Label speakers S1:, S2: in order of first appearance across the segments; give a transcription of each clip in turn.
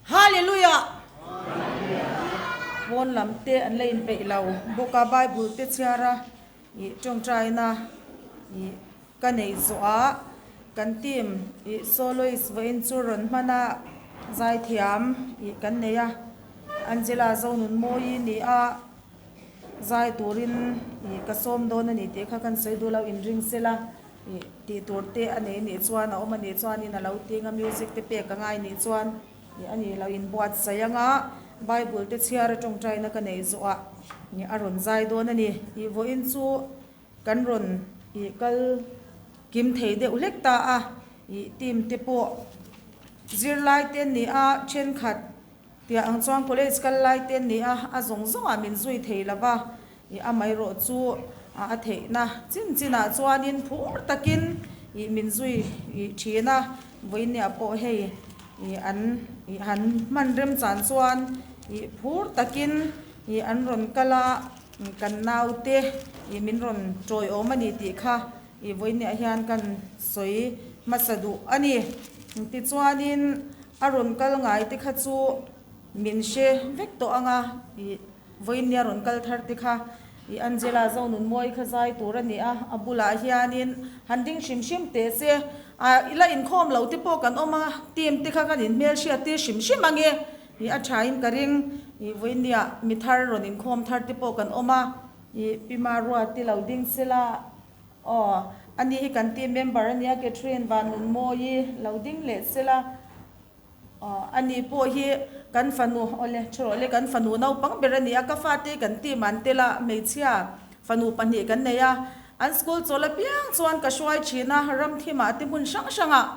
S1: Hallelujah! Pawn lam te an la inpeih lo bawk a, Bible te chhiar a ih tawngtaina ih ka neih zawh ah kan team ih soloist vawiin chu rawn hman a zaithiam ih kan nei a, Angela Zonunmawii ni a zai turin ih ka sawm dawn a ni tih kha kan sawi duh lo inring sela. Ih tih tur te a nei nih chuan a awm a nih chuanin a lo ting a music te pek a ngai nih chuan ih a ni lo inbuatsaih anga bible te chhiar a tawngtaina ka neih zawh ah ih a rawn zai dawn a ni. Ih vawiin chu kan rawn ih kal kim thei deuh hlek ta a ih team te pawh zirlai te an ni a thenkhat piah ang chuan college kal lai te an ni a a zawng zawng ah min zui thei lo va. Ih amaherawh chu a theihna chin chinah chuanin phur takin ih min zui ih thin a, vawinia pawh hei ih an ih han hman remchan chuan ih phur takin ih an rawn kal a, kan naute ih min rawn tawiawm a ni tih kha ih vawinia hian kan sawi hmasa duh a ni. Tichuanin a rawn kal ngai te kha chu min hre vek tawh ang a ih. Vawinia rawn kal thar te kha i Angela Zonunmawii kha zai tur a ni a, a bulah hianin han ding hrim hrim teh se, a ila inkhawm lo te pawh kan awm a, team te kha kan inhmelhriat tir hrim hrim ang e, i a thain ka ring, i vawinia mi thar rawn inkhawm thar te pawh kan awm a, i Pi Maruati lo ding sela aw, ani hi kan team member a nia Catherine Vanunmawii lo ding leh sela. A ni pawh hi kan fanu, awle thu rawh le, kan fanu naupang ber a ni a, ka fate kan team an tel a, hmeichhia fanu pahnih kan nei a, an school chawl apiang chuan ka hruai thin a, ramthimah te hmun hrang hrangah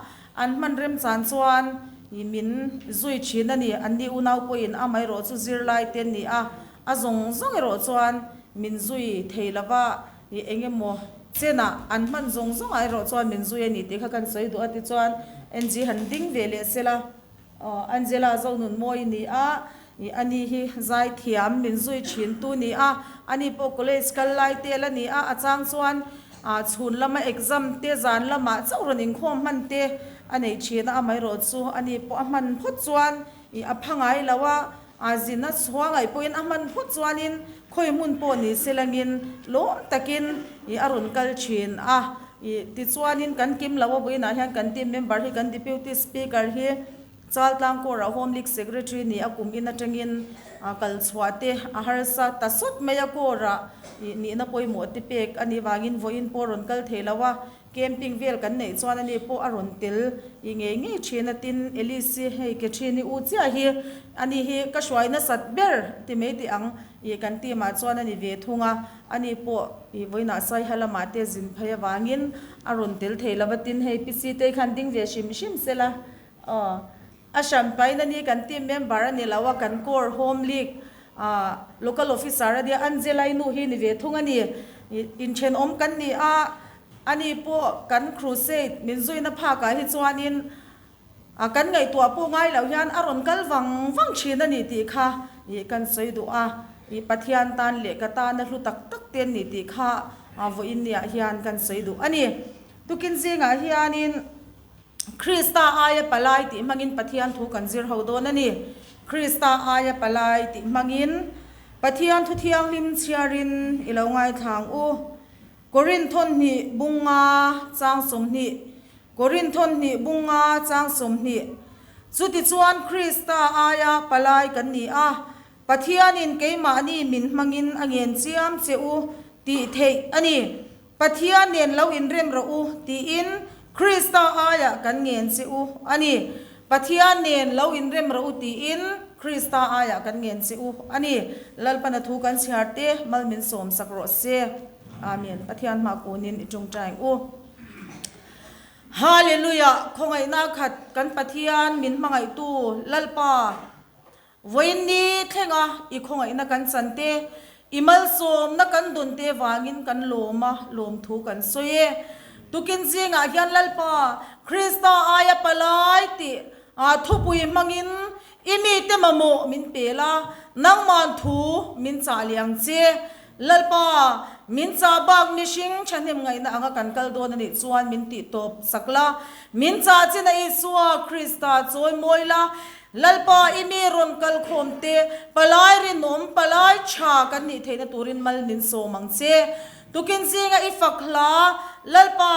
S1: an hman remchan chuan min zui thin a ni, an ni unau pawhin amaherawh chu zirlai te an ni a, a zawng zawng erawh chuan min zui thei lova, ih eng emaw chenah an hman zawng zawngah erawh chuan min zui a ni tih kha kan sawi duh a tichuan Angie han ding ve leh sela aw Angela Zonunmawii ni a ih ani hi zaithiam min zui thin tu ni a ani pawh college kal lai tel a ni a a chang chuan ah chhun lama exam te zan lamah chauh rawn inkhawm hman te a nei thin a amaherawh chu ani pawh a hman phawt chuan ih a pha ngai lo a A zin a chhuang aih pawhin a hman phawt chuanin khawi hmun pawh ni se langin lawm takin ih a rawn kal thin a. Ih tichuanin kan kim lo a vawiinah hian kan team member hi kan Deputy Speaker hi Chaltlang Corps-ah Home League Secretary ni a kum in atangin kal chhuah te a harsa ta sawt mai a Corps-ah ih nihna pawimawh te pek a nih vangin vawiin pawh a rawn kal thei lo a. Camping vel kan neih chuan ani pawh a rawn tel i ngei ngei thin a tin Alice i hei Catherine i u chiah hi ani hi ka hruai nasat ber ti mai teh ang i kan team ah chuan ani ve thung a ani pawh i vawiinah Saiha lamah te zin phei avangin a rawn tel thei lo va tin hei Pi Sitei khan ding ve hrim hrim sela aw a hran pain ani kan team member ani lo a kan core home league ah local officer ania Angela i nu hi ni ve thung ani i inthenawm kan ni a. Ani pawh kan crusade min zuina phakah hi chuanin a kan ngaihtuah pawh ngai loh hian a rawn kal vang vang thin a ni tih kha ih kan sawi duh a, ih Pathian tan leh ka tana hlu tak tak te an ni tih kha vawiin niah hian kan sawi duh a ni. Tukin zingah hianin Krista aia palai tih hmangin Pathian thu kan zir ho dawn a ni. Krista aia palai tih hmangin Pathian thu thianghlim chhiarin i lo ngaithlang u. Korinth hnih bunga chang 20 Korinth hnih bunga chang 20 Chutichuan Krista aia palai kan ni a, Pathianin keimahni min hmangin a ngen chiam che u tih theih a ni. Pathian nen lo inrem rawh u tiin Krista aia kan ngen che u a ni. Pathian nen lo inrem rawh u tiin Krista aiah kan ngen che u a ni. Lalpana thu kan chhiar te mal min sawm sak rawh se. Amen. Pathian hma kunin i tawngtai ang u. Hallelujah! Khawngaihna khat kan Pathian min hmangaihtu Lalpa, vawiin ni thlenga i khawngaihna kan chan te, i malsawmna kan dawn te vangin kan lawm a, lawmthu kan sawi e. Tukin zingah hian Lalpa, Krista aia palai tih thupui hmangin i mite mamawh min pel a, nangman thu min chah leh ang che. Lalpa, Min chah bak mihring thahnem ngaihna anga kan kal dawn a nih chuan min tih tawp sak la. Min chah chin a Isua Krista chawi mawi la. Lalpa i mi rawn kal khawm te, palai rinawm, palai tha kan nih theihna turin mal min sawm ang che. Tukin zinga i fak hla, Lalpa,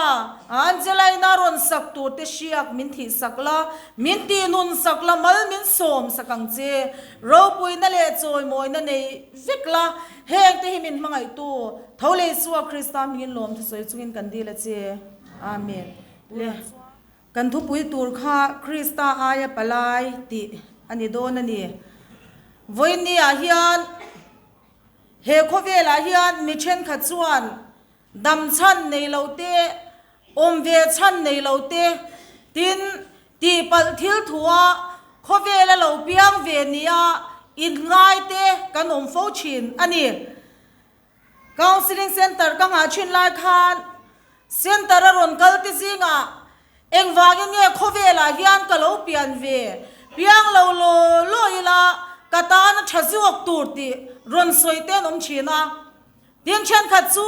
S1: Angela-ina rawn sak tur te hriak min thih sak la, min tih nun sak la, mal min sawm sak ang che. Ropuina leh chawimawina nei vek la, heng te hi min hmangaihtu, tho leh Isua Krista hmingin lawm thusawi chungin kan dil a che. Amen. Le, kan thupui tur kha Krista aia palai tih a ni dawn a ni. Vawiinniah hian. He khawvelah hian mi thenkhat chuan dam chhan nei lo te, awm ve chhan nei lo te, tin, tihpalh thil thua khawvela lo piang ve nia inngai te kan awm fo thin a ni. Counselling Centre ka nghah thin lai khan Centre a rawn kal te zingah Engvangin nge khawvelah hian ka lo pian ve? Piang lo law law ila ka tan a tha zawk tur tih rawn sawi te an awm thin a. Tin thenkhat chu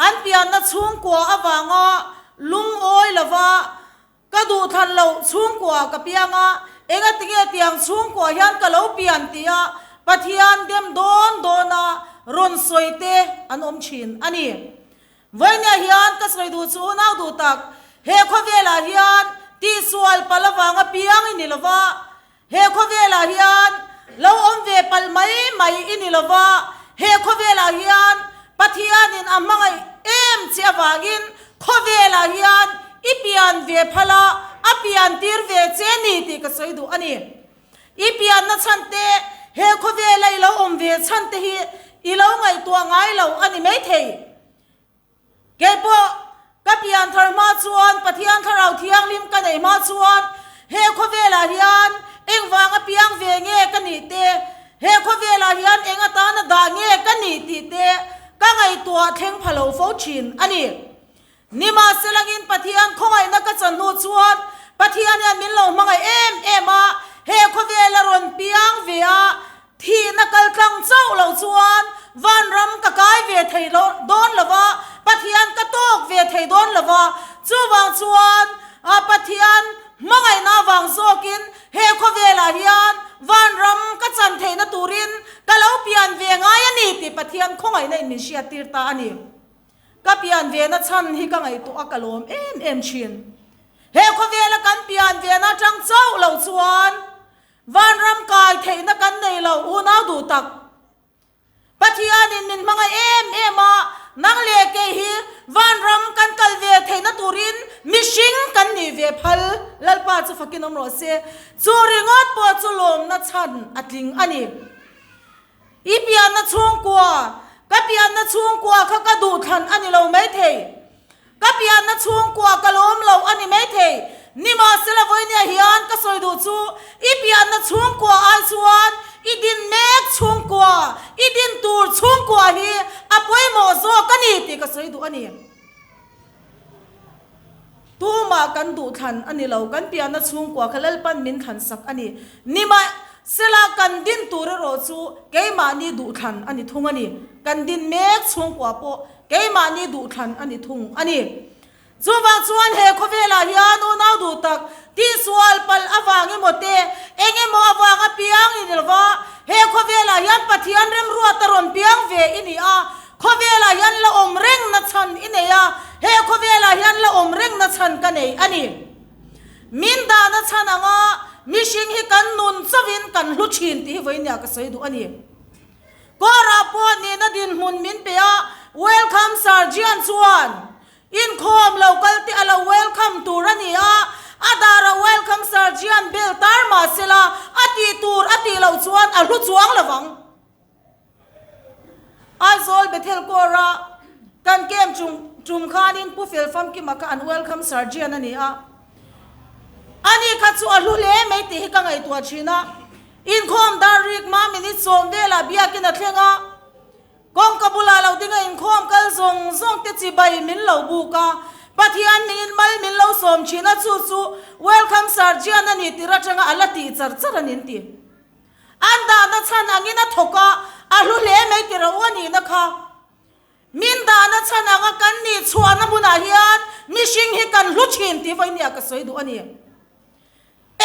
S1: an pianna chhungkua avanga lungawi lova ka duhthlan loh chhungkua ka piang a, engati nge tiang chhungkua hian ka lo pian tia Pathian dem dawn dawna rawn sawi te an awm thin a ni. Vawinia hian ka sawi duh chu unau duh tak, he khawvelah hian tihsual palh avanga piang i ni lo va, he khawvelah hian lo awm ve palh mai mai i ni lo va, he khawvelah hian Pathianin a hmangaih em che avangin khawvelah hian i pian ve phal a, a pian tir ve che ni tih ka sawi duh a ni. I pianna chhan te, he khawvela i lo awm ve chhan te hi i lo ngaihtuah ngai lo a ni maithei. Keipawh ka pian thar hma chuan Pathian Thlarau Thianghlim ka neih hma chuan he khawvelah hian engvanga piang ve nge ka nih te, he khawvelah hian eng atana dah nge ka nih tih te ka ngaihtuah thleng pha lo fo thin a ni. Nimahselangin Pathian khawngaihna ka chan hnu chuan Pathian hian min lo hmangaih em em a, he khawvel a rawn piang ve a, thihna kal tlang chauh lo chuan vanram ka kai ve thei dawn lo va, Pathian ka tawk ve thei dawn lo va, chuvang chuan Pathian hmangaihna avang zawkin he khawvelah hian vanram ka chan theihna turin ka lo pian ve ngai a ni tih Pathian khawngaihna in min hriattir ta a ni. Ka pian vena chhan hi ka ngaihtuah a ka lawm em em thin. He khawvela kan pian vena atang chauh lo chuan vanram kai theihna kan nei lo unau duh tak. Pathianin min hmangaih em em a, nang leh kei hi vanram kan kal ve theihna turin mihring kan nih ve phal Lalpa chu fakin awm rawh se. Chu ringawt pawh chu lawmna chhan a tling a ni. I pianna chhungkua, Ka pianna chhungkua kha ka duhthlan a ni lo maithei. Ka pianna chhungkua ka lawm lo a ni maithei. Nimahsela vawinia hian ka sawi duh chu i pianna chhungkua ai chuan i din mek chhungkua, i din tur chhungkua hi a pawimawh zawk a ni tih ka sawi duh a ni. Tumah kan duhthlan a ni lo, kan pianna chhungkua kha Lalpan min thlan sak a ni. Nimahsela kan din tur erawh chu keimahni duhthlan a ni thung a ni. Kan din mek chhungkua pawh keimahni duhthlan a ni thung a ni. Chuvang chuan he khawvelah hian unau duh tak tihsual palh avang emaw te, eng emaw avanga piang i ni lova, he khawvelah hian Pathian remruat a rawn piang ve i ni a, Khawvelah hian la awm reng na chhan i nei a, he khawvelah hian la awm reng na chhan ka nei a ni. Min dahna chhan anga mihring hi kan nun chauhin kan hlu thin tih hi vawinia ka sawi duh a ni. Kawrah pawh nihna dinhmun min pe a, Welcome Sergeant chuan inkhawm lo kal te a lo welcome tur a ni a, a darah Welcome Sergeant bell tar mahsela a tih tur a tih loh chuan a hlu chuang lovang. Aizawl Bethel Corps-a kan camp chung tum khanin Pu Fel Famkima kha an welcome surgeon a ni a. Ani kha chu a hlu hle mai tih hi ka ngaihtuah thin a. Inkhawm dar rik hma minute sawm velah biakin a thleng a. Kawngka bulah lo dinga inkhawm kal zawng zawng te chibai min lo buk a. Pathian mingin mal min lo sawm thin a, chu chu welcome surgeon a ni tir atanga a la tih char char a ni an ti. An dahna chhan angin a thawk a, a hlu hle mai ti ro a nihna kha. Min dahna chhan anga kan nih chhuahna hmunah hian mihring hi kan hlu thin tih vawinia ka sawi duh a ni.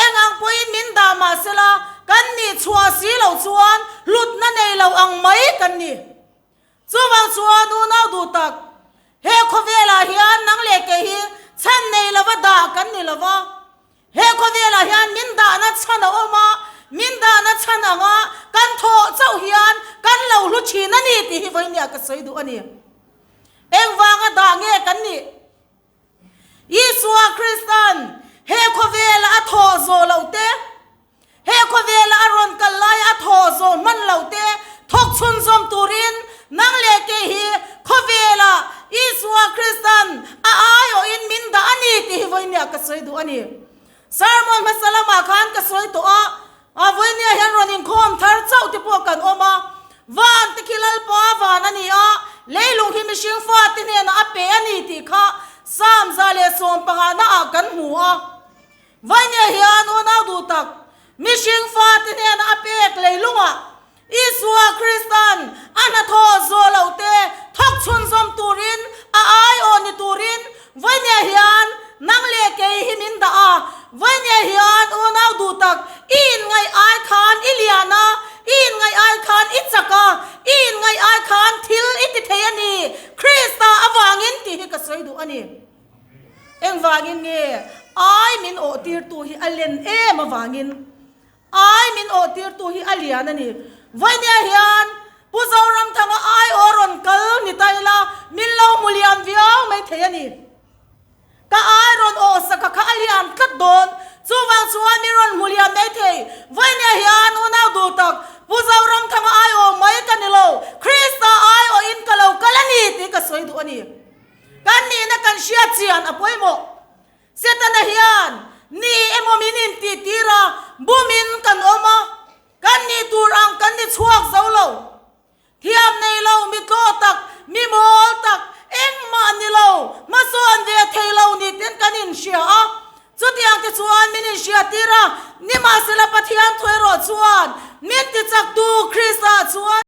S1: Eng ang pawhin min dah mah sela kan nih chhuah si loh chuan hlutna nei lo ang mai kan ni. Chuvang chuan unau duh tak, he khawvelah hian nang leh kei hi chhan nei lova dah kan ni lova, he khawvelah hian min dahna chhan a awm a, min dahna chhan anga kan thawh chauh hian kan lo hlu thin a ni tih hi vawinia ka sawi duh a ni. Engvanga dah nge kan nih? Isua Krista'n he khawvela a thawh zawh loh te, he khawvela a rawn kal laia a thawh zawh hman loh te thawk chhunzawm turin nang leh kei hi khawvela Isua Krista'n a aiawhin min dah a ni tih hi vawinia ka sawi duh a ni. Sermon hmasa lamah khan ka sawi tawh a, a vawinia hian rawn inkhawm thar chauh te pawh kan awm a, van te khi Lalpa van a ni a, leilung hi mihring fate hnenah a pe a ni tih kha Psalm 115 ah kan hmu a. Vawinia hian unau duh tak, mihring fate hnenah a pek leilungah Isua Krista'n a hnathawh zawh loh te thawk chhunzawm turin a aiawh ni turin vawinia hian nang leh kei hi min dah a. Vawinia hian unau duh tak, i inngaih ai khan i lian a, i inngaih ai khan i chak a, i inngaih ai khan thil i ti thei a ni, Krista avangin tih hi ka sawi duh a ni. Engvangin nge ai min awhtirtu hi a len em avangin? Ai min awh tirtu hi a lian a ni. Vawinia hian Pu Zoramthanga ai aw rawn kal ni ta ila min lo hmu lian viau mai thei a ni. Ka ai rawn awh saka kha a lian tlat dawn. Chuvang chuan min rawn hmu lian mai thei. Vawinia hian unau duh tak Pu Zoramthanga ai aw mai ka ni lo, Krista ai awhin ka lo kal a ni tih ka sawi duh a ni. Kan nihna kan hriat chian a pawimawh. Setana hian ni emaw min intihtir a, bumin kan awm a, kan nih tur ang kan ni chhuak zo lo. Thiam nei lo, mi tlaw tak, mi mawl tak, engmah ni lo, hmasawn ve thei lo ni ten kan inhria a. Chutiang te chuan min inhriattir a, nimahsela Pathian thu erawh chuan min tichaktu Krista chuan.